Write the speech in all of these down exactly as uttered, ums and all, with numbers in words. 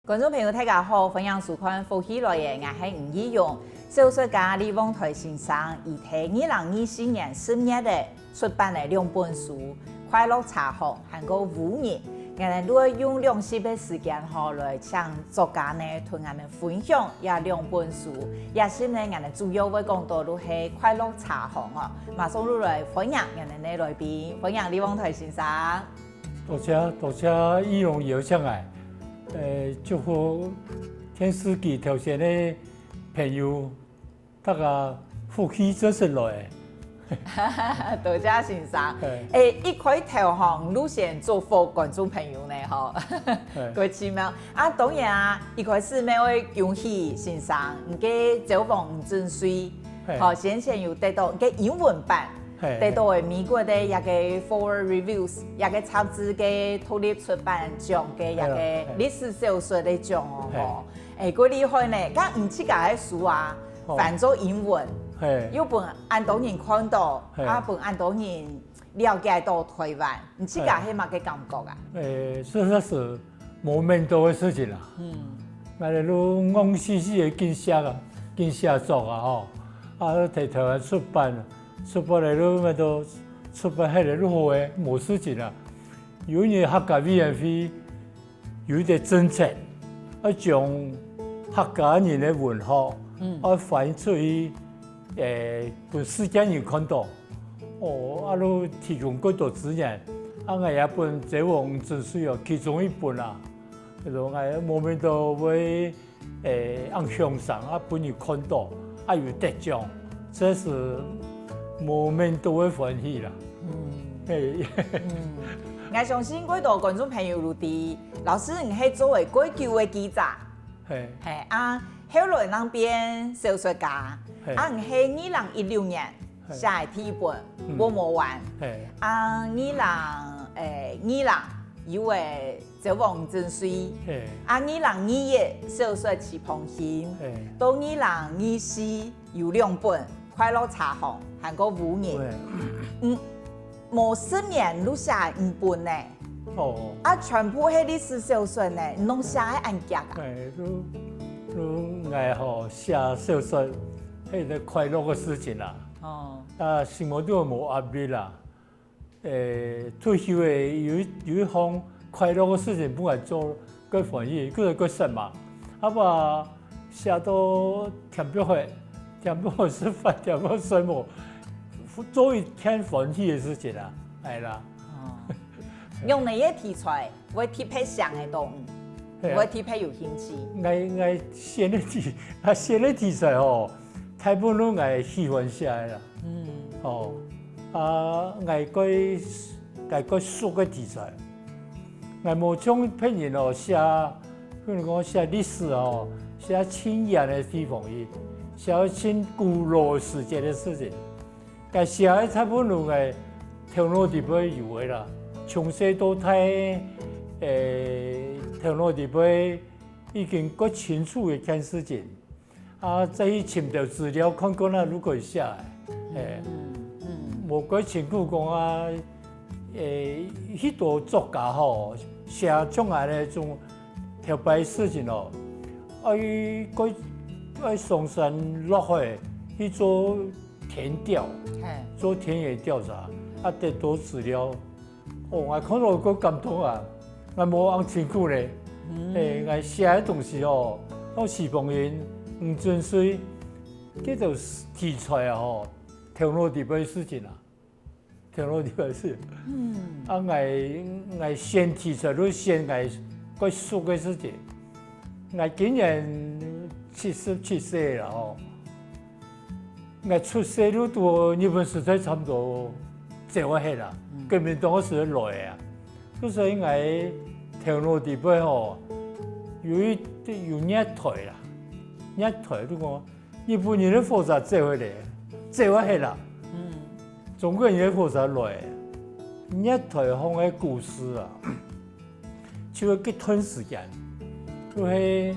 觀眾朋友，大家好，歡迎收看《福氣來了》，𠊎係吳奕蓉。小說家李旺台先生，佢在二零二四年十月个出版了兩本書《快樂茶行》還過《烏日》。𠊎等就會用兩集个時間吼，來請作家呢同𠊎等分享這兩本書。這集呢，𠊎等主要會講到就係《快樂茶行》哦。馬上就來歡迎𠊎等个來賓，歡迎李旺台先生。 多謝，多謝奕蓉邀請𠊎。呃，祝福電視機頭前个朋友，大家福氣做得來。多謝先生。嘿。欸，一開頭吼，你就先祝福觀眾朋友呢吼，嘿。過奇妙。啊，當然啊，一開始乜愛恭喜先生，你个周王吳振瑞，嘿。吼，先前有得到你个英文版， 嘿，得到了美國个一個Foreword Reviews，一個雜誌个獨立出版獎个一個歷史小說个獎哦，嘿。吼。欸，過厲害呢！該你自家个書啊，哦。翻做英文，嘿。又分恁多人看到，嘿。啊，分恁多人了解到台灣，你自家係麼个感覺啊？欸，實在是無面對个事情啊。嗯。𠊎就戇兮兮个緊寫啊，緊寫作啊，吼。啊，在台灣出版啊， 出版了就乜都出版忒了就好誒，無事情啊。有一年客家委員會有一個政策，愛將客家人个文學，嗯。愛翻譯出去，誒，分世界人看到。哦，啊，就提供幾多資源，啊，𠊎也分周王吳振瑞哦，其中一本啊，就𠊎無面對會 誒，恁享受啊，分人看到，啊，有得獎，這是無面對个歡喜啦。嗯。嘿。嗯，𠊎相信幾多觀眾朋友都知，老師你係做了幾久个記者，嘿。嘿，啊，後來正變小說家，嘿。啊，你係二零一六年 嘿。寫个第一本，嗯。《薄膜灣》。嘿。啊，二零，誒，二零有个《周王吳振瑞》。嘿。啊，二零二一小說《翅膀心》。嘿。到二零二四有兩本《快樂茶行》，還過《烏日》。嘿。嗯，無十年就寫五本呢。哦。啊，全部係歷史小說呢，你攏寫个恁遽啊？哎，就，就𠊎吼，寫小說，係一個快樂个事情啦。哦。 啊，心目肚無壓力啦。誒，退休了有一，有一項快樂个事情分𠊎做，較歡喜，較，較爽嘛。啊，𠊎寫到天欲黑，天欲黑食飯，天欲睡無，做一件歡喜个事情啊，係啦。哦。用哪个題材？ 會特別想得到，嗯，係啊。會特別有興趣。𠊎，𠊎選个題，𠊎選个題材吼，大部分都𠊎喜歡寫个啦。嗯。吼，啊，𠊎較，𠊎較熟个題材，𠊎無像別人哦寫，比如講寫歷史哦，寫盡遠个地方去，寫盡古老時節个事情。 該寫个大部分个頭腦裡背有个啦，從細到大，誒，頭腦裡背已經較清楚一件事情，啊，再去尋著資料看看啊，就可以寫个，誒，嗯，嗯。無較清楚講啊，誒，許多作家吼，寫出來个種頭擺事情哦，愛，愛上山落海去做 田調，嘿。做田野調查，啊，得到資料。哦，𠊎看到較感動啊，𠊎無恁辛苦咧。嗯。誒，𠊎寫个東西哦，到時逢人，嗯，真水，這種題材啊吼，頭腦裡背个事情啊，頭腦裡背个事。嗯。啊，𠊎，𠊎選題材，就選𠊎較熟个事情。𠊎今年七十七歲了吼。 𠊎出世就拄好日本時代差不多走啊忒啦，嗯。國民黨个時代來啊，所以𠊎頭腦裡背吼，有一，有月台啦，月台就講日本人个火車走啊忒，走啊忒啦，嗯。中國人个火車來啊，月台項个故事啊， 就係該段時間，就係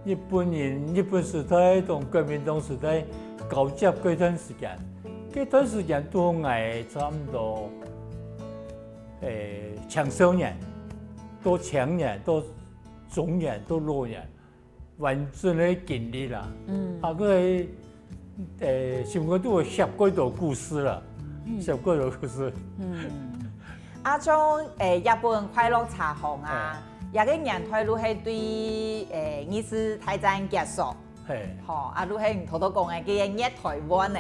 日本人，日本時代同國民黨時代交接該段時間。該段時間拄好𠊎差毋多，誒，青少年，到青年，到中年到老年，完整个經歷啦。嗯。啊，佢个，誒，心肝肚有寫過多故事啦，嗯。寫過多故事。嗯。啊，像，誒，這本《快樂茶行》啊，哎。這个年代就係對，誒，二次大戰結束。嘿。吼，啊，就係你頭頭講个，佢个月台灣个，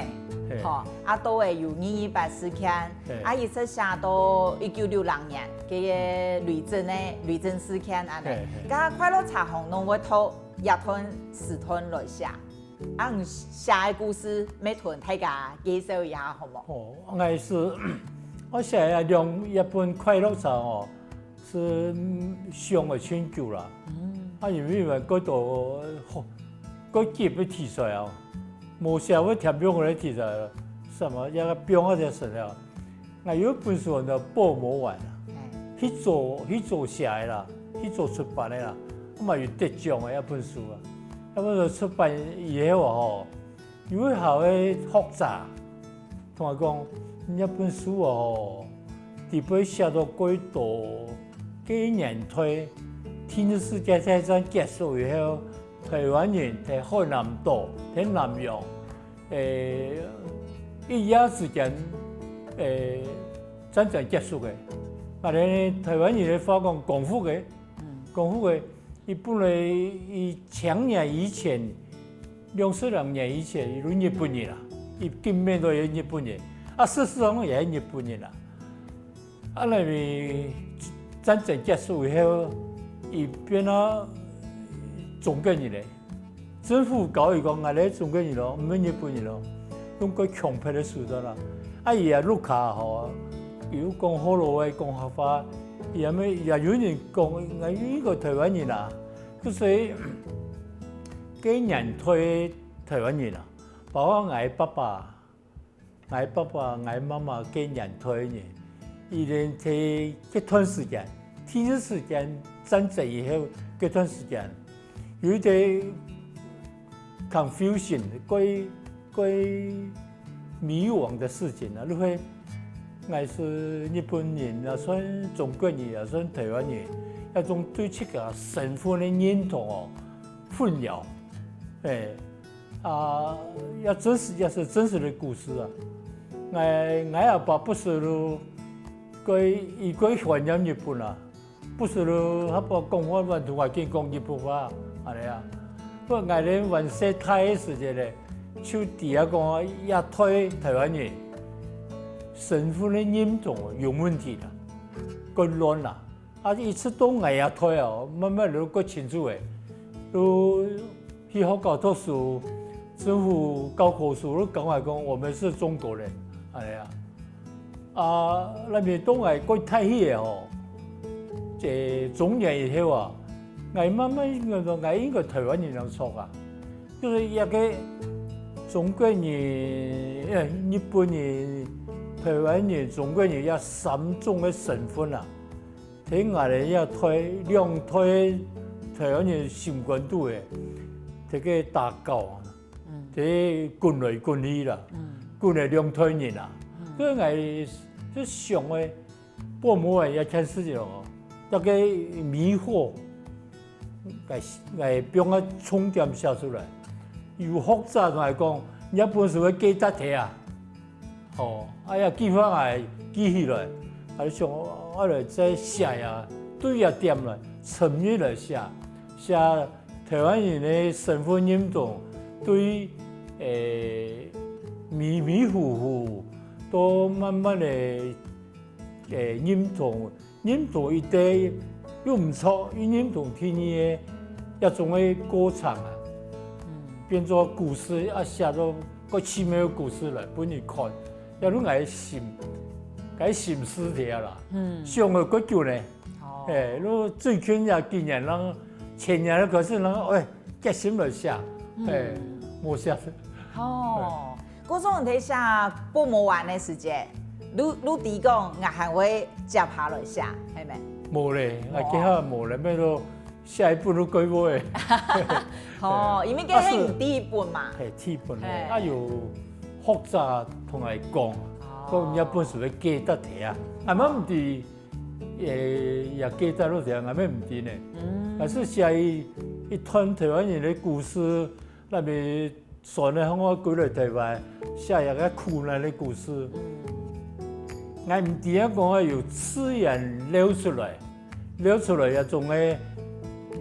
嘿。吼，啊，都會有二二八事件，嘿。啊，一直寫到一九六六年，佢个雷震个，雷震事件恁呢。嘿，嘿。該《快樂茶行》攏會讀 這段時段來寫。啊，你寫个故事，乜同大家介紹一下好無？哦，𠊎係，𠊎寫這兩，這本《快樂茶行》哦，係，嗯，想了盡久啦。嗯。啊，因為𠊎過多，好，過急个題材哦，無寫會添放个題材，什麼，這个放啊，這神了。 𠊎有一本書安到《捕魔丸》啊，哎。去做，去做寫个啦，去做出版个啦，𠊎嘛有得獎个一本書啊。一本書出版以後啊吼，有一下个學者同𠊎講，你這本書啊吼，裡背寫到幾多个年代，第二次世界大戰結束以後， 台灣人在海南島、在南洋，誒，一夜之間，誒，戰爭結束个。啊，𠊎等台灣人个話講光復个，嗯。光復个，佢本來佢千年以前，兩三百年以前，佢就日本人啊，佢根本都係日本人，啊，事實上也係日本人啊。 啊，因為戰爭結束以後，佢變啊中國人咧。政府教佢講，𠊎係中國人咯，毋係日本人咯，用過強迫个手段啦。啊，佢啊，屋下吼，有講學老話，講客話，佢也無，也有人講，𠊎係一個台灣人啊。所以，該年代个台灣人啊，包括𠊎爸爸， 𠊎爸爸、𠊎媽媽該年代个人，佢等在該段時間，第二次世界戰爭以後該段時間，有一個confusion，過，過迷惘个事情啊，就係𠊎係日本人，也算中國人，也算台灣人，這種對自家身份个認同哦，混淆，誒。 啊，也真實，也係真實个故事啊。𠊎，𠊎阿爸不時就，佢，佢蓋懷念日本啊，不時就，佢講話還同𠊎緊講日本話，恁呢啊。不過𠊎等還細大个時節咧，就知啊講啊，這代台灣人身份个認同有問題啦，蓋亂啦。 啊，一直到𠊎這代哦，慢慢就較清楚誒，就去學校讀書，政府教科書就講來講，我們是中國人，恁呢啊。啊，該面到𠊎較大去誒吼，這中年以後啊，𠊎慢慢認為講，𠊎應該台灣人正著啊。就係這個中國人、誒，日本人、台灣人、中國人這三種个身份啊， 在𠊎等這代，兩代台灣人心肝肚誒，在該打攪啊，嗯。在滾來滾去啦，嗯。滾來兩代人啊。嗯。所以𠊎就想誒，《捕魔丸》這件事情哦，這個迷惑，𠊎，𠊎放个重點寫出來。有學者同𠊎講，你這本書會記得忒啊。 哦，哎呀，計畫𠊎記起來，𠊎就想，𠊎來再寫啊，對這點來，深入來寫，寫台灣人个身份認同，對，誒，迷迷糊糊，到慢慢个，誒，認同 認同一個又毋著，又認同第二個，這種个過程啊，嗯。變做故事，啊，寫到較奇妙个故事來分你看，這就𠊎心，𠊎心思忒啦，嗯。想了較久呢。哦。誒，就最近這幾年，人前年開始，人，誒，決心來寫，嗯。誒，無寫。哦。 故所你在寫《捕魔丸》个時節，你，你知講𠊎還會接下來寫，係無？無咧，哦。𠊎這下無咧，變做下一本就過尾。哦，因為這係你第一本嘛。嘿，第一本咧，嘿。啊，有學者同𠊎講，哦。講你這本書會記得忒啊，𠊎嘛毋知，誒，也記得落忒，𠊎嘛毋知呢。嗯。還係寫一一段台灣人个故事，來面算个方法歸來台灣，寫一個苦難个故事。𠊎毋知影講啊，有自然流出來，流出來一種个人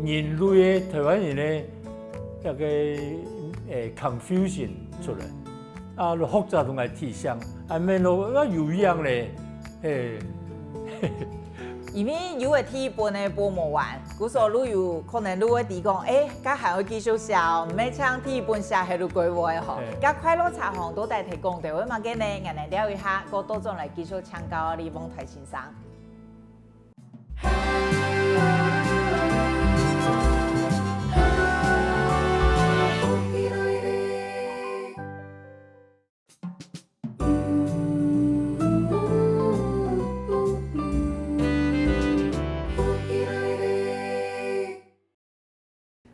類个台灣人个一個誒 confusion 出來，啊，學者同𠊎提醒，啊，免咯，啊有影咧，嘿。因為有个第一本个《薄膜灣》，故所你有可能你會知講，誒，該還愛繼續寫哦，毋係像第一本寫係就過尾吼。該快樂茶行到底提供到位麼个呢？𠊎等尞一下，過倒轉來繼續請教李旺台先生。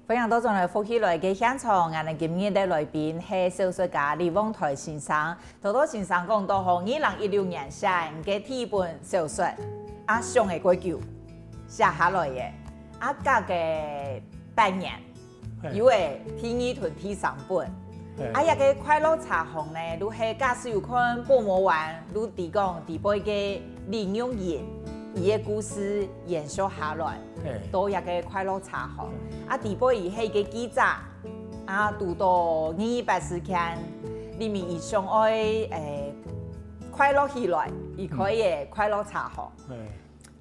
歡迎倒轉來福氣來个現場，𠊎等今日个來賓係小說家李旺台先生。頭頭先生講到吼，二零一六年寫个第一本小說，啊，想个過久，寫下來个，啊，隔个半年，有个第二同第三本。啊，這個快樂茶行呢，就係假使有看《薄膜灣》，就知講底背个李玉仁，佢个故事延續下來。 到這個快樂茶行。啊，底背佢係一個記者，啊，堵到二二八事件，裡面佢想愛誒快樂起來，佢開个快樂茶行。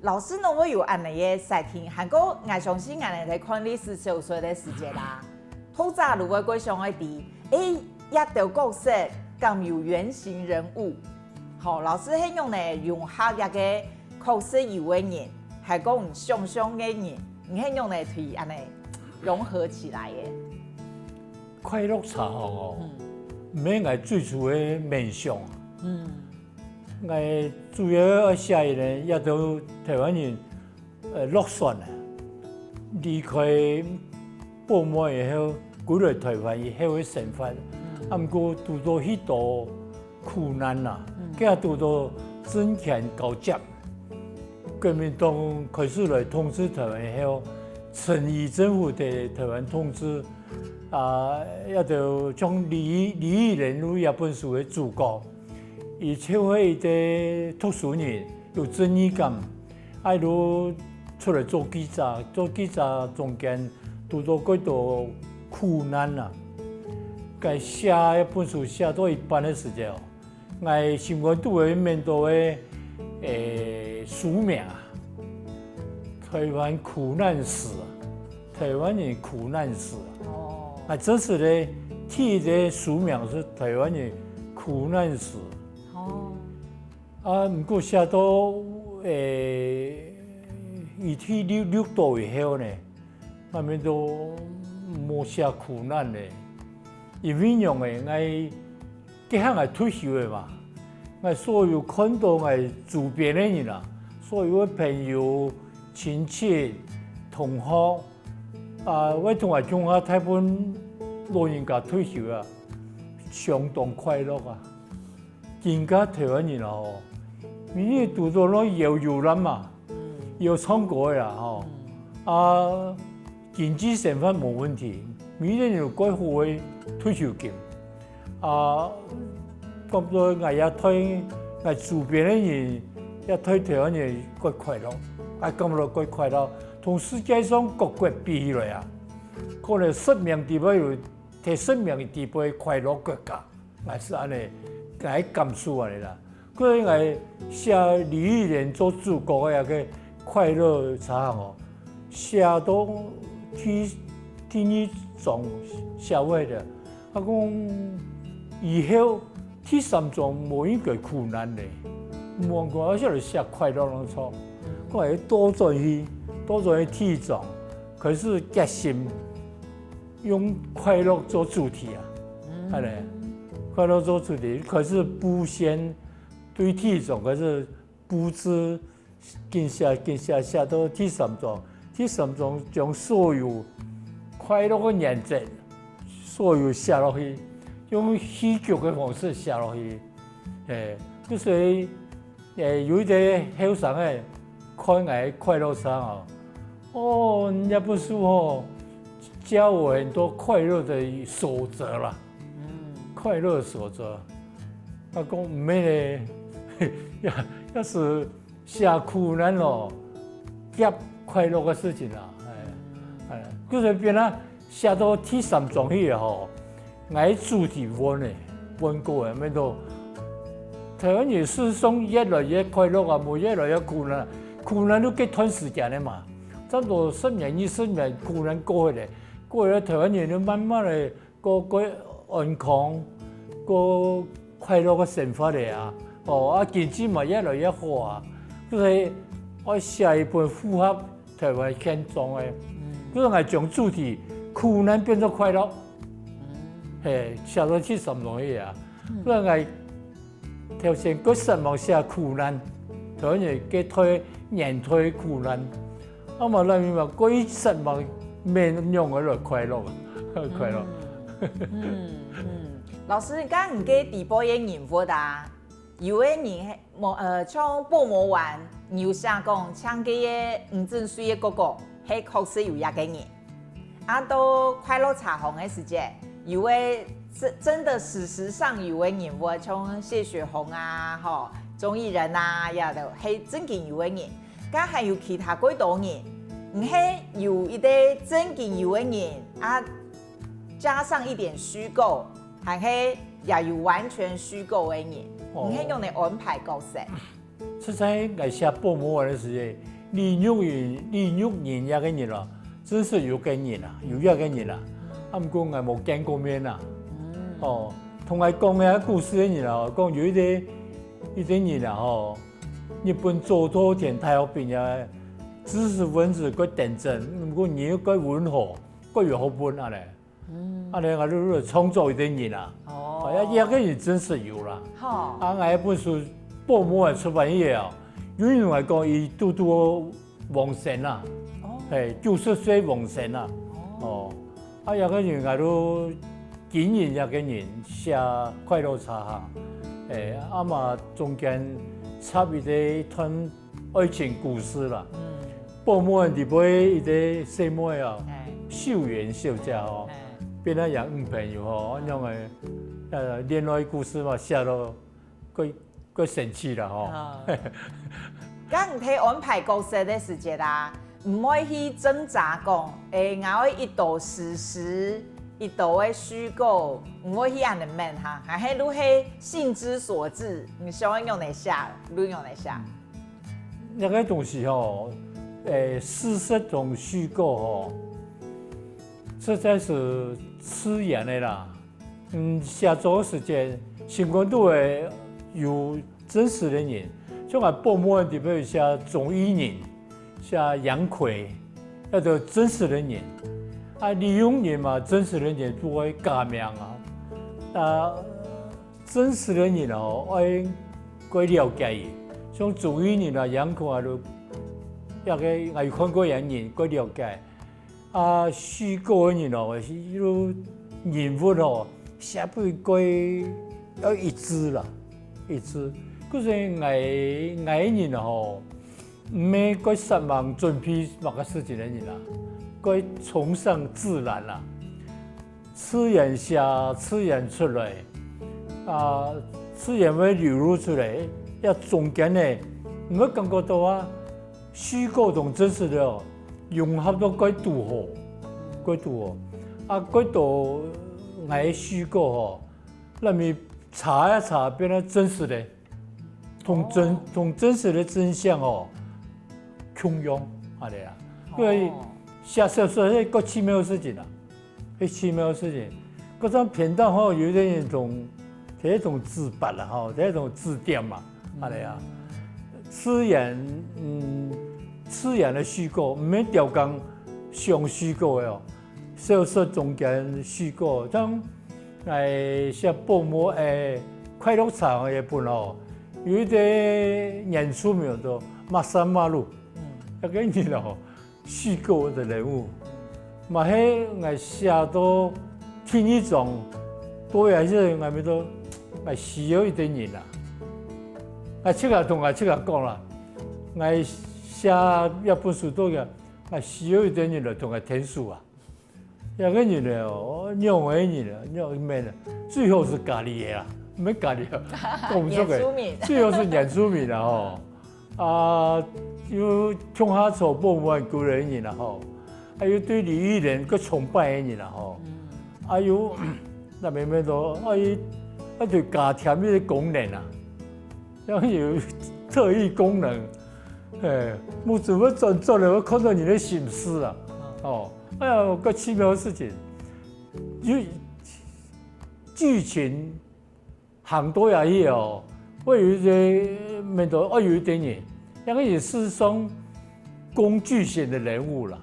老師，你會有恁樣个設定，還過𠊎相信恁樣在看歷史小說个時節啦，讀者就會過想愛知，誒，這兜角色敢有原型人物？ 好，老師係仰仔呢融合這個確實有个人，還講想像个人，你係仰仔呢對恁樣融合起來个？快樂茶行哦，毋係𠊎最初个面向。𠊎主要愛寫个呢，也都台灣人 呃，落選啊，離開部門以後，歸來台灣以後个生活，啊，毋過堵到許多苦難啊，佢也堵到政權交接。國民黨開始來統治台灣以後，陳儀政府在台灣統治，啊，也就將李李玉仁這本書个主角，佢就係一個讀書人，有正義感， 愛就出來做記者，做記者中間堵到幾多苦難啊！該寫一本書寫到一半个時節哦，𠊎心肝肚裡面都會誒書名啊，台灣苦難史啊，台灣人苦難史啊。哦，啊，真實个第一個書名係台灣人苦難史。哦。 啊，毋過寫到誒，佢去綠綠島以後呢，𠊎兜都無寫苦難呢。因為仰仔，𠊎該下𠊎退休了嘛，𠊎所有看到𠊎周邊个人啊，所有个朋友、親戚、同學，啊，會同𠊎共下大部分老人家退休啊，相當快樂啊。 今下台灣人啊吼，每日堵到該搖搖籃嘛，搖唱歌个啦吼，啊，經濟生活無問題，每日有蓋好个退休金，啊，感覺𠊎也替𠊎周邊个人，也替台灣人蓋快樂，啊，感覺蓋快樂，同世界上各國比起來啊，可能十名裡背有，第十名裡背快樂國家。 𠊎係恁仔，𠊎感受恁仔啦。所以𠊎寫李玉仁做主角个該個快樂茶行哦，寫到第第二章寫會了。佢講以後第三章無應該苦難咧，無講愛寫來寫快樂攏著。𠊎倒轉去，倒轉去第一章，開始決心 用快樂做主題啊，恁仔，快樂做主題，開始布線，對第一章開始布置，緊寫緊寫寫到第三章，第三章將所有快樂个原則，所有寫落去，用戲劇个方式寫落去，誒，所以 誒，有一個後生仔看𠊎快樂茶行哦，哦，你那本书哦，教我很多快乐的守则啦，快乐的守则。他讲毋免咧，要要是写苦难咯，夹快乐的事情啊，哎哎，就是变啊，写到第三章去吼， 𠊎主題问个，问个个，问到台湾人事实上越來越快樂啊，無越來越苦難，苦難都幾段時間个嘛，差不多十年、二十年苦難過去咧，過去台灣人都慢慢个過過安康，過快樂个生活咧啊，哦啊經濟嘛越來越好啊，所以愛寫一本符合 台灣現狀个，就是𠊎將主題苦難變做快樂，嘿，寫到第三章去啊。所以𠊎頭先个失望寫苦難，台灣人个代年代苦難，啊嘛來明白个失望面容个來快樂，快樂。老師，你講你个底背个人物啊，有个人係無呃，像《薄膜丸》，你有寫講，像該个吳正水个哥哥，係確實有這个人。啊，到《快樂茶行》个時節，有个真真的史實上有个人物，像謝雪紅啊，吼，鍾義仁啊，也都係正經有个人。該還有其他幾多人，毋係有一个正經有个人啊，加上一點虛構，還係也有完全虛構个人，你係用來安排角色。 實在𠊎寫《薄膜丸》个時節，李玉仁、李玉仁這个人哦，真實有个人啊，有這个人啊，啊毋過𠊎無見過面啊。哦，同𠊎講个故事个人啊，講有一个一个人啊吼，日本早稻田大學畢業，知識分子个等真，毋過人又个文化，个有學問啊咧。 啊，恁樣啊，就創造一个人啊。哦，啊，這个人真實有啦。吼，啊，𠊎本書《薄膜》出版以後，有人來講，佢拄拄往生啊，哦，嘿，九十歲往生啊。哦，啊，這个人𠊎都經營這个人寫《快樂茶行》，哎，啊嘛中間插一个一段 愛情故事啦。薄膜裡背一个細妹啊，秀園小姐吼，變成佢女朋友吼，恁樣个呃戀愛故事嘛，寫到个个生趣啦吼。該你在安排角色个時節啊，毋會去掙扎講，誒，𠊎愛一到史實，一到个虛構，毋會去恁樣問哈，還係都係興之所至，你想愛用來寫，就用來寫。 這个東西吼，誒，事實同虛構吼，實在是自然个啦。嗯，寫作个時間，心肝肚會有真實个人，像𠊎薄膜裡背寫鍾義仁，寫楊逵，該都真實个人。啊，李玉仁嘛，真實个人就會加名啊。啊， 真實个人哦，愛過了解佢。像鍾義仁啊、楊逵啊，都，這个𠊎有看過个人，過了解。啊，虛構个人哦，又人物哦，寫分過要一致啦，一致。故所𠊎𠊎个人吼，毋係過煞猛準備麼个事情个人啊，過崇尚自然啦。 自然寫，自然出來，啊，自然會流露出來。這中間呢，你會感覺到啊，虛構同真實个哦，融合到蓋堵好，蓋堵好。啊，蓋堵𠊎个虛構吼，讓你查一查，變成真實个。 同真同真實个真相哦，共樣恁樣啊。因為寫小說係个奇妙个事情啊，係奇妙个事情。該張篇章吼，有一點同，係一種自白啦吼，係一種自點嘛，恁樣啊。自然，嗯，自然个虛構，毋係刁工想虛構个哦。小說中間虛構，像 𠊎寫薄膜誒快樂茶行个本哦，有一個原住民叫做馬薩馬魯，該個人哦，虛構个人物，嘛係𠊎寫到第二章，到尾係𠊎面到𠊎需要一個人啊，𠊎自家同𠊎自家講啦，𠊎寫一本書到个。啊，需要一个人來同佢𢯭手啊。這个人呢，哦，仰个人啊，仰个人啊，最好係家己个啊，毋免家己啊，講毋出个，原住民。最好係原住民啊吼。啊，有共下做保姆恁久个人啊吼，啊，有對李玉蓮个崇拜个人啊吼，啊，有，那明明都，啊，伊，啊，就加添一个功能啊，像有特異功能，哎，目珠要轉轉个，會看到人个心思啊，哦，哎呀，个奇妙个事情，有劇情 行到這去哦，會有一个面對，哦，有一點點，那个也是算工具型的人物啦。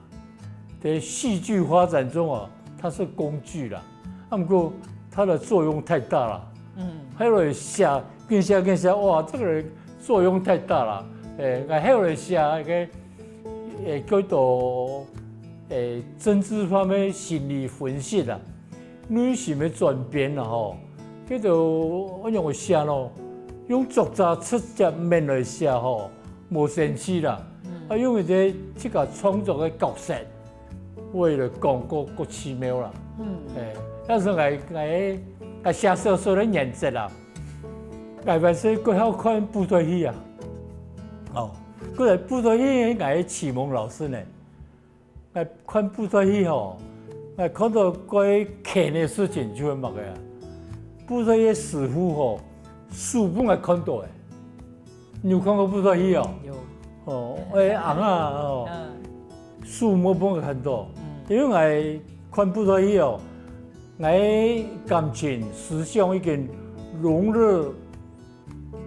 在戲劇發展中哦，他是工具啦。啊，毋過他的作用太大了。嗯，後來寫，跟寫跟寫，哇，這个人作用太大了。誒，後來寫那个，誒，叫做，誒，政治方面心理分析啦。 內心个轉變啦吼，叫做仰般寫咯，用作者直接面來寫吼，無生趣啦。啊，用一个自家創作个角色，為了講个个奇妙啦。嗯，誒，但是𠊎𠊎𠊎寫小說个原則啦，𠊎還係較好看布袋戲啊。哦，過來布袋戲𠊎个啟蒙老師呢， 𠊎看布袋戲吼，𠊎看到該譴个事情就係麼个啊？布袋戲師傅吼，手分𠊎看到誒，你有看過布袋戲哦？有。哦，誒，紅啊哦，嗯，手無分𠊎看到，嗯，因為𠊎看布袋戲哦，𠊎感情思想已經融入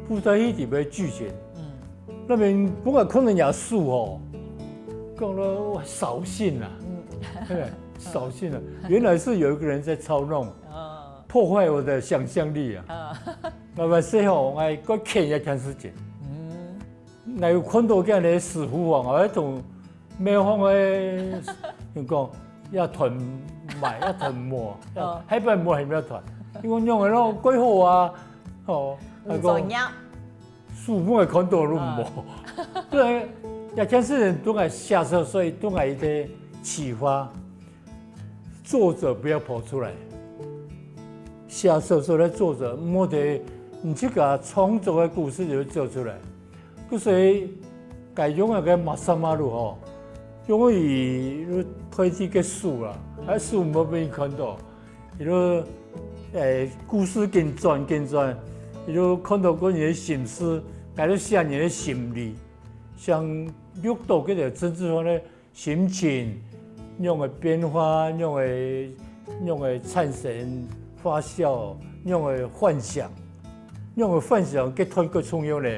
布袋戲裡背劇情，嗯，那邊本來看到人家手吼，講了掃興啊，嗯，對，掃興啊，原來是有一個人在操弄，哦，破壞我的想像力啊。哦，那麼最後我還過譴一件事情，嗯，𠊎有看到這樣的師傅啊，𠊎還同 廟方个人講，要斷賣，要斷賣，要，哦，還不賣還不要斷，因為仰仔咯，幾好啊，哦，嗯，還講，專業。書本會看到都無。哦。對，這件事情對𠊎寫出，所以對𠊎一個啟發。作者不要跑出來，寫小說个作者，莫得你自家創作个故事就走出來。 故所以，該用个masak-malu吼，用於代替个手啦，還手無分人看到，佢就，誒，故事緊轉緊轉，佢就看到個人个心思，該就寫人个心理，想錄到該个政治犯个 心情，仰仔變化，仰仔，仰仔產生發酵，仰仔幻想，仰仔幻想，該段个重要呢，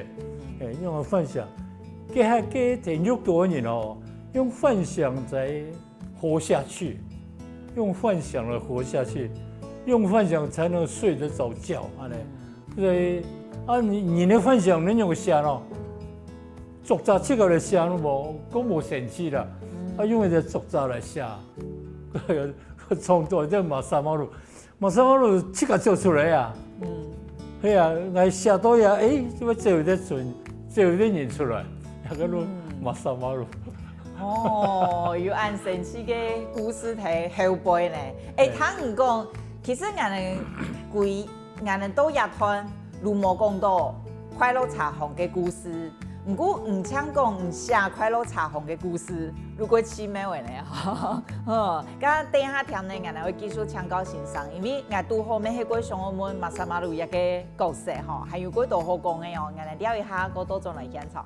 誒，仰仔幻想，該下該天有多人哦，用幻想在活下去，用幻想來活下去，用幻想才能睡得著覺，恁呢。所以啊，你，你个幻想能用寫咯？ 作者自家來寫都無，都無生趣啦。嗯。啊，用一個作者來寫，創作這masak-malu，masak-malu自家走出來啊。嗯。係啊，𠊎寫到呀，誒，這個走一個人，走一個人出來，那個都，嗯，masak-malu。哦，有恁生趣个故事在後背呢。誒，對。聽你講，其實𠊎等歸 𠊎等到這段都無講到快樂茶行个故事，毋過你淨講你寫快樂茶行个故事，就過奇妙个呢，吼。好，該等下聽呢，𠊎等會繼續請教先生，因為𠊎堵好乜係過想愛問masak-malu這個角色吼，還有過多好講个哦，𠊎等尞一下，過倒轉來現場。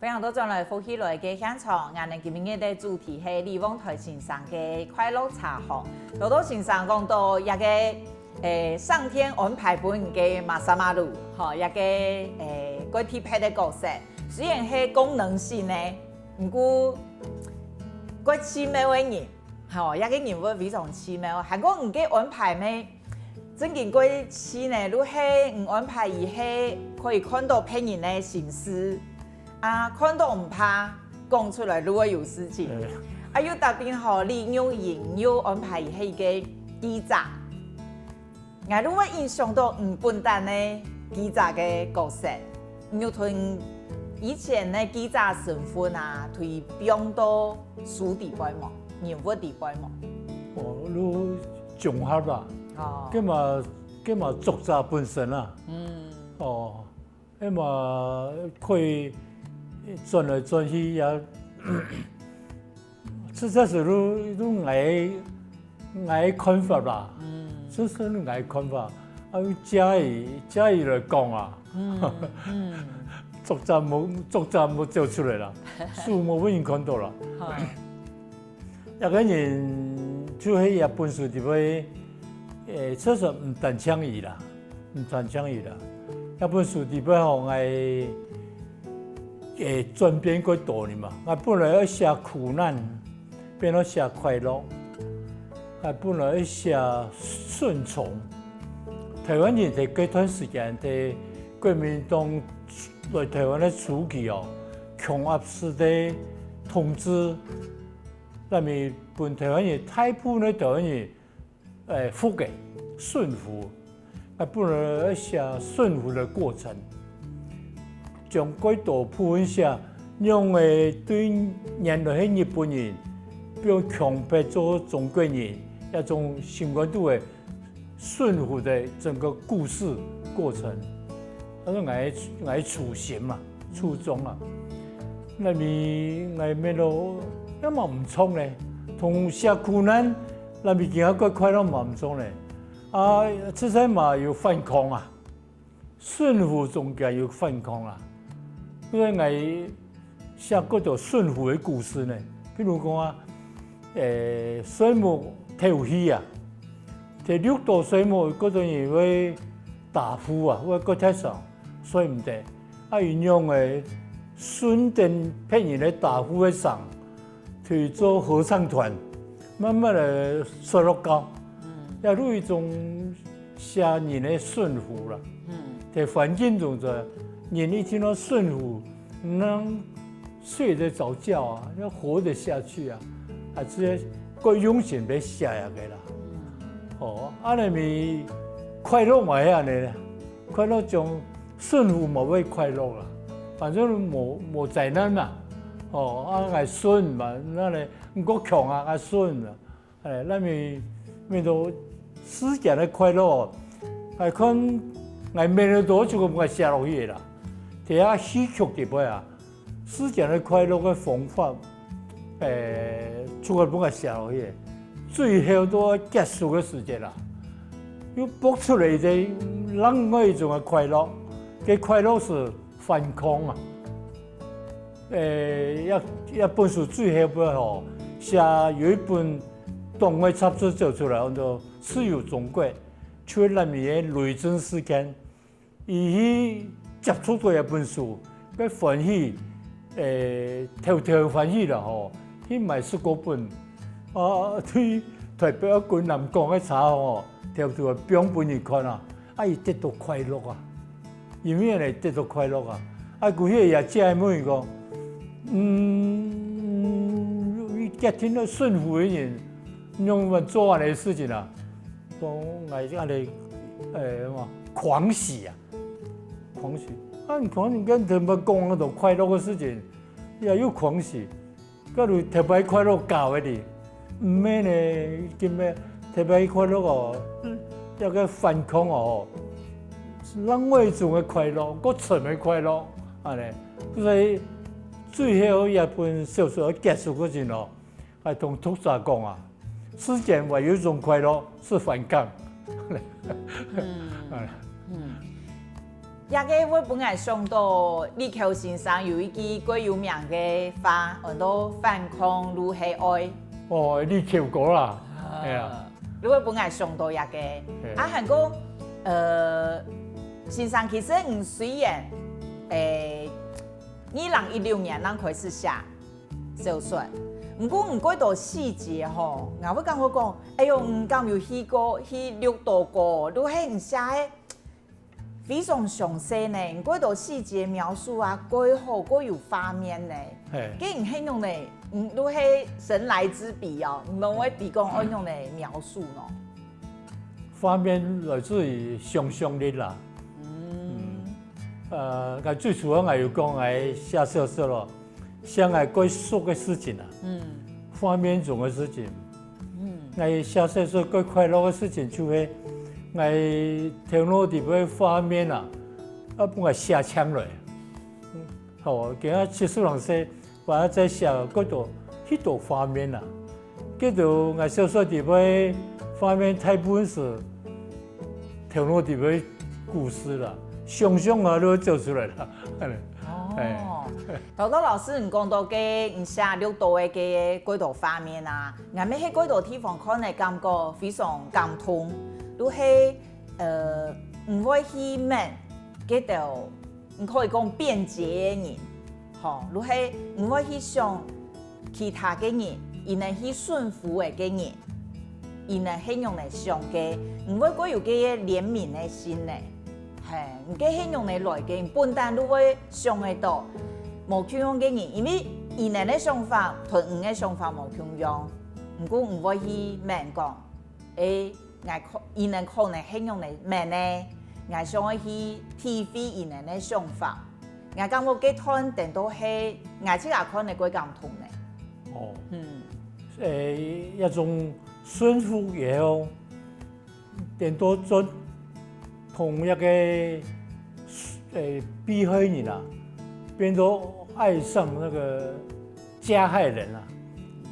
歡迎倒轉來福氣來个現場，𠊎等今晡日个主題係李旺台先生个快樂茶行。老道先生講到這個，誒，上天安排分你个masak-malu，吼，這個，誒，過特別个角色，雖然係功能性个，毋過過奇妙个人，吼，這個人物非常奇妙，還過你个安排呢，正經過去呢，就係你安排佢係可以看到別人个心事，啊，看到毋怕，講出來就會有事情。啊，又特別好，你又用又安排佢係一個記者。 𠊎就會印象到你本旦个記者个角色，你有同以前个記者身份啊，推放到書底背無？人物底背無？哦，就綜合啦，哦，該嘛該嘛作者本身啊，嗯，哦，該嘛可以轉來轉去也，這這是就就𠊎𠊎看法啦，嗯，這是𠊎看法，啊，借佢借佢來講啊，嗯，嗯，作者無作者無走出來啦，書無分人看到啦。好，一個人就係一本書底背，誒，確實毋單淨佢啦，毋單淨佢啦。一本書底背吼，𠊎誒轉變過多呢嘛。𠊎本來愛寫苦難，變到寫快樂。𠊎本來愛寫順從。台灣人在該段時間，在國民黨來台灣个初期哦，強壓式个統治， 那麼分台灣人大部分个台灣人，誒，服个順服，啊，本來愛寫順服个過程，將過多部分寫，讓誒對原來係日本人，變強迫做中國人，一種心肝肚个順服个整個故事過程。 佢講𠊎𠊎初心嘛，初衷啊，那麼𠊎乜咯，也嘛毋錯呢，同寫苦難，那麼今下過快樂嘛毋錯呢。啊，實在嘛有反抗啊，順服中間有反抗啊，因為𠊎寫過多順服个故事呢，譬如講啊，誒，睡目透氣啊，第六道睡目，過多人會打呼啊，會過忒少。 睡毋得，啊，佢仰仔順等別人个打呼个聲，去做合唱團，慢慢仔睡落覺，也有一種寫人个順服啦。在環境中做，人一定要順服，毋能睡得著覺啊，要活得下去啊，啊，這个過用心來寫个啦。哦，恁仔咪快樂嘛係恁仔啦。 快樂中順服嘛會快樂啦，反正無無災難嘛。哦，啊，𠊎順嘛，那呢，毋過強啊，𠊎順啊，誒，那麼變到時間个快樂，𠊎看𠊎每日都就个𠊎寫落去个啦，底下戲曲底背啊， 時間个快樂个方法，誒，就係分𠊎寫落去，最後到結束个時節啦，又蹦出來一個另外一種个快樂，該快樂係反抗啊。誒，這這本書最後尾吼，寫有一本黨外雜誌走出來，安到《自由中國》，就係內面个雷震事件。 佢去接觸到這本書，該歡喜，誒，偷偷歡喜啦吼，去買十過本，啊，對台北啊，歸南港个車吼，偷偷放分人看啊，啊，佢得到快樂啊，因為呢得到快樂啊，啊，故所以也借問佢講，嗯，佢決定了順服个人，仰會做恁仔个事情啊？講𠊎恁仔，誒，什麼狂喜啊！ 狂喜。啊，你看人家頭擺講恁多快樂个事情，也有狂喜，該就特別快樂搞个哩。毋係呢，今日特別快樂哦，這个反抗哦，另外一種个快樂，過深个快樂，恁仔。所以最後這本小說結束个時哦， 還同讀者講啊，世間還有一種快樂是反抗。嗯，這个會分𠊎想到李喬先生有一句最有名个話，安到反抗就係愛。哦，李喬哥啦，係啊，就會分𠊎想到這个。啊，還過，呃，先生其實你雖然，誒，二零一六年正開始寫， 小說。毋過你過多細節吼，𠊎會感覺講，哎喲，你敢有去過，去綠島過，就係你寫个非常詳細呢，你過多細節描述啊，過好，過有畫面呢。嘿，該你係用呢，你就係神來之筆哦，你攏會提供愛用呢描述喏。畫面來自於想像力啦。嗯呃，𠊎最主要𠊎有講，𠊎寫小說咯，寫𠊎過熟个事情啊，嗯畫面中个事情。嗯𠊎寫小說過快樂个事情就係，𠊎頭腦裡背畫面啊，啊，分𠊎寫清來。嗯，好，今日七十零歲， 還在寫過多，許多畫面啊。該兜𠊎小說裡背畫面大部分係頭腦裡背故事啦，想像下就走出來啦。哎，哦，豆豆老師，你講到个，你寫綠島个个過多畫面啊，𠊎乜係過多地方看个感覺非常感動，就係呃，毋會去問該兜，你可以講便捷个人，吼，就係毋會去想其他个人，佢等去順服个个人，佢等係用來想个，毋會過有个个憐憫个心呢。嘿，你个係用來來个，你本旦就會想得到，無共樣个人，因為佢等个想法同你个想法無共樣，毋過毋會去問講，誒，𠊎可，佢等可能係用來問呢，𠊎想愛去體會佢等个想法。𠊎感覺該段顛倒係𠊎自家看个過感動呢。哦，嗯誒，一種順服也好，顛倒轉同一個誒被害人啊，變到愛上那個加害人啊，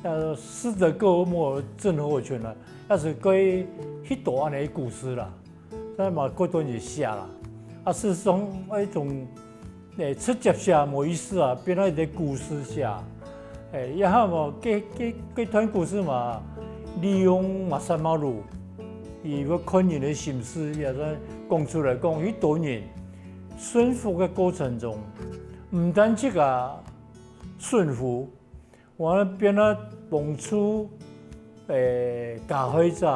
呃，斯德哥爾摩症候群啊，那是關於很多恁樣的故事啦。 但嘛過多人寫啦。啊，事實上，一種誒直接寫無意思啊，變成一個故事寫。誒，也好嘛，這這這段故事嘛，利用馬薩馬魯，佢會看人的心思，也在講出來講，很多人順服的過程中，毋單淨啊順服， 完變啊幫助誒加害者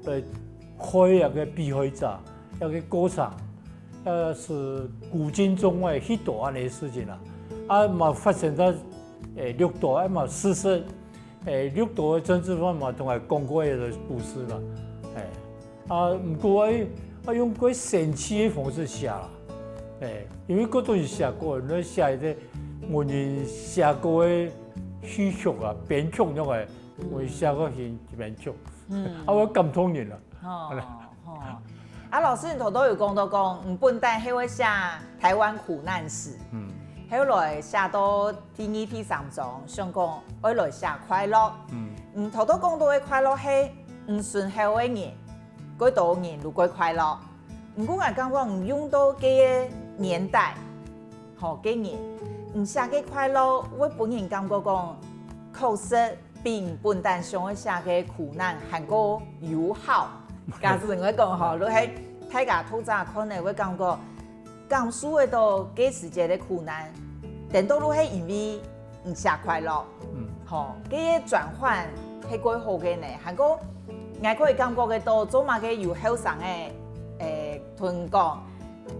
來害該個被害者，該個過程，也係古今中外許多恁樣个事情啊。啊嘛發生在誒綠島，啊嘛事實誒綠島个政治犯嘛同𠊎講過个故事啦，誒。 啊，毋過愛愛用較生趣个方式寫啦，誒，因為過多人寫過，你寫一個無人寫過个戲曲啊，編曲恁樣个，無人寫過戲編曲，啊，會感動人啦。吼吼，啊，老師，你頭頭有講到講，你本旦係會寫台灣苦難史，嗯，後來寫到第二、第三章，想講愛來寫快樂。嗯，你頭頭講到个快樂係你身後个人，過多人就過快樂。毋過𠊎感覺你用到个年代，吼，个人，你寫个快樂會分人感覺講，確實比你本旦想愛寫个苦難還過友好。假使你會講吼，就係大家讀者看了會感覺感受得到該時節个苦難，顛倒就係因為你寫快樂，嗯，吼，該个轉換係過好个呢。還過，𠊎可以感覺得到，做麼个有後生个，誒，同講，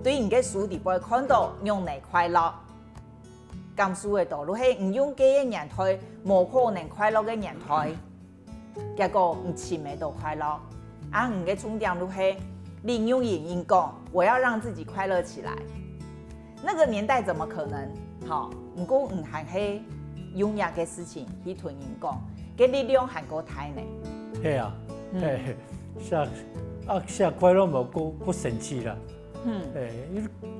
對你个書裡背看到仰般快樂，感受得到，就係你用該个年代無可能快樂个年代， 結果你尋得到快樂。啊，你个重點就係，你用英語講，我要讓自己快樂起來。那個年代怎麼可能？好，毋過你還係用這个事情去同人講，个力量還過大呢。係啊，嗯誒，寫啊寫快樂嘛，過過生趣啦。嗯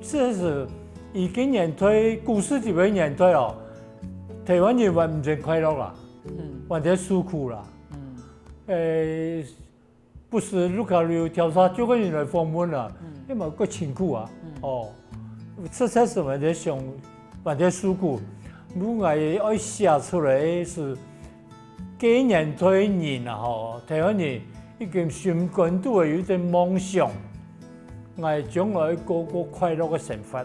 誒，這係以前年代，古時代个年代哦，台灣人還毋曾快樂啦，嗯還在受苦啦。嗯誒，不時路口有調查局个人來訪問啦，你嘛過辛苦啊，哦，實在係還在想，還在受苦。如果愛寫出來係，該年代人啊吼，台灣人已經心肝肚有一個夢想，𠊎將來過過快樂个生活，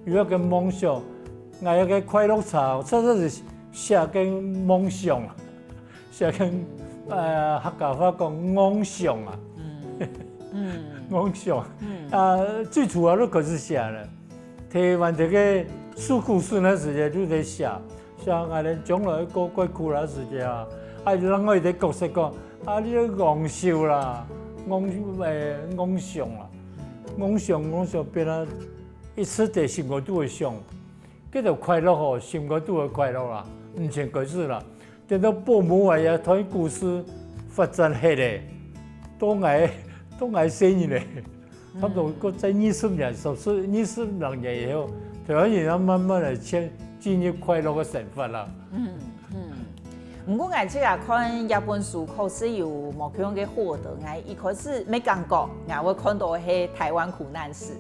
有一個夢想，𠊎一個快樂茶，實在係寫个夢想啊，寫个呃客家話講妄想啊，妄想啊，最主要个開始寫了。台灣這个受苦事个時節就在寫，寫𠊎等將來過過苦个時節啊，啊另外一个角色講，啊你个戇秀啦，戇誒戇想啦，戇想戇想變啊，一直在心肝肚个想，該種快樂吼，心肝肚个快樂啦，毋曾開始啦。 等到保姆啊，這段故事發展忒咧，到𠊎到𠊎細人咧，差不多過在二十年、十四、二十零年以後，台灣人要慢慢的進進入快樂的生活啦。毋過𠊎自家看這本書確實有無共樣个獲得，𠊎一開始乜感覺𠊎會看到係台灣苦難史，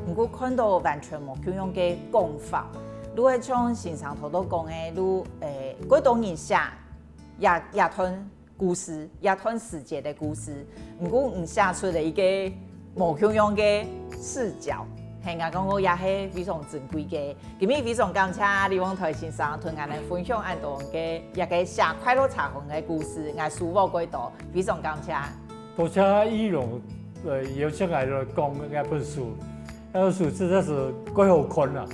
毋過看到完全無共樣个講法。如果像先生頭頭講个，如誒，過多人寫 這這段故事，這段時節个故事，毋過你寫出了一个無共樣个視角，係𠊎感覺也係非常珍貴个。今日非常感謝李旺財先生同𠊎等分享恁多个一个寫快樂茶行个故事，𠊎收穫過多，非常感謝。多謝易容，呃，邀請𠊎來講這本書，這本書實在是蓋好看啦，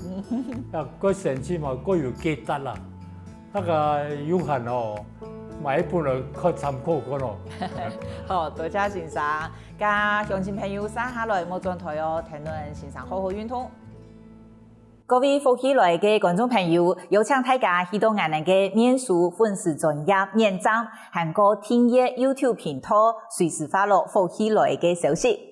啊，蓋神奇嘛，蓋有價值啦。 大家有閒哦，買一本來看參考看哦。好，多謝先生。該鄉親朋友，接下來莫轉台哦，聽論先生好好運動。各位福氣來个觀眾朋友，邀請大家去到𠊎等个面書粉絲專頁點讚，還過訂閱YouTube頻道，隨時follow福氣來个消息。